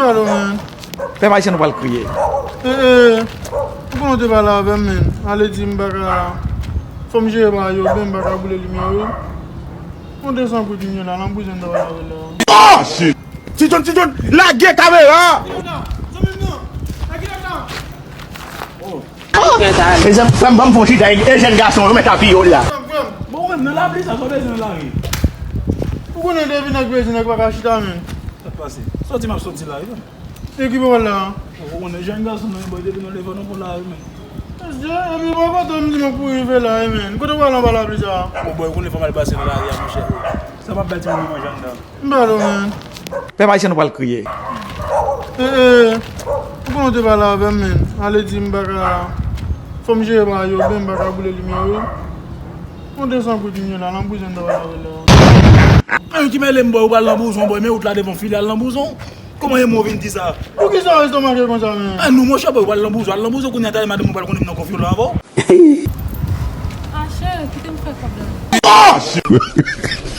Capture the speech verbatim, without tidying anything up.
Alo, men. Pèp ayisyen, nou pral kriye. E, e, ou konnen w te pale avè m, men. Ale di m pa ka, fò m jere bagay yo byen, m pa ka boule limyè yo. Mwen desann kou limyè la, nan prizon m ta pale avè l la. Ti John, Ti John, lage kamera! Mezanmi, frè m, ban m fè yon chita e jèn gason yo mèt ap piye w la. Bon, ou menm nan lapli sa, sa w bezwen nan lari? Ou konnen depi nèg bezwen nèg pa ka chita, men. Sa k pase? Sòti m ap sòti la wi, men. E ki pawòl la? Ou konnen jèn gason nan, boy, depi nou leve nou pou lari, men. Mesye, epi bò kote m di nou pou rive la, men. Kote w pral anba lapli sa? Bon, boy, ou konnen fò m al pase nan lari a, monchè. Sa m ap bay timoun nan manje anndan. M pa lo, men. Pèp ayisyen, nou pral kriye. E, e, ou konnen w te pale avè m, men. Ale di m pa ka, fò m jere bagay yo byen, m pa ka boule limyè yo. Mwen desann kou limyè la, nan prizon m ta pale avè l la. Men ki mele m, boy, ou pral nan prizon, boy, men wout la devan file al nan prizon. Kòman e mwen vin di sa? Poukisa w estomaké konsa, men? A nou, monchè, boy, ou pral nan prizon, al nan prizon kounye a, talè madanm ou pral konnen m nan konfyans avè w. Ah, cheri, kite m fè kòb la.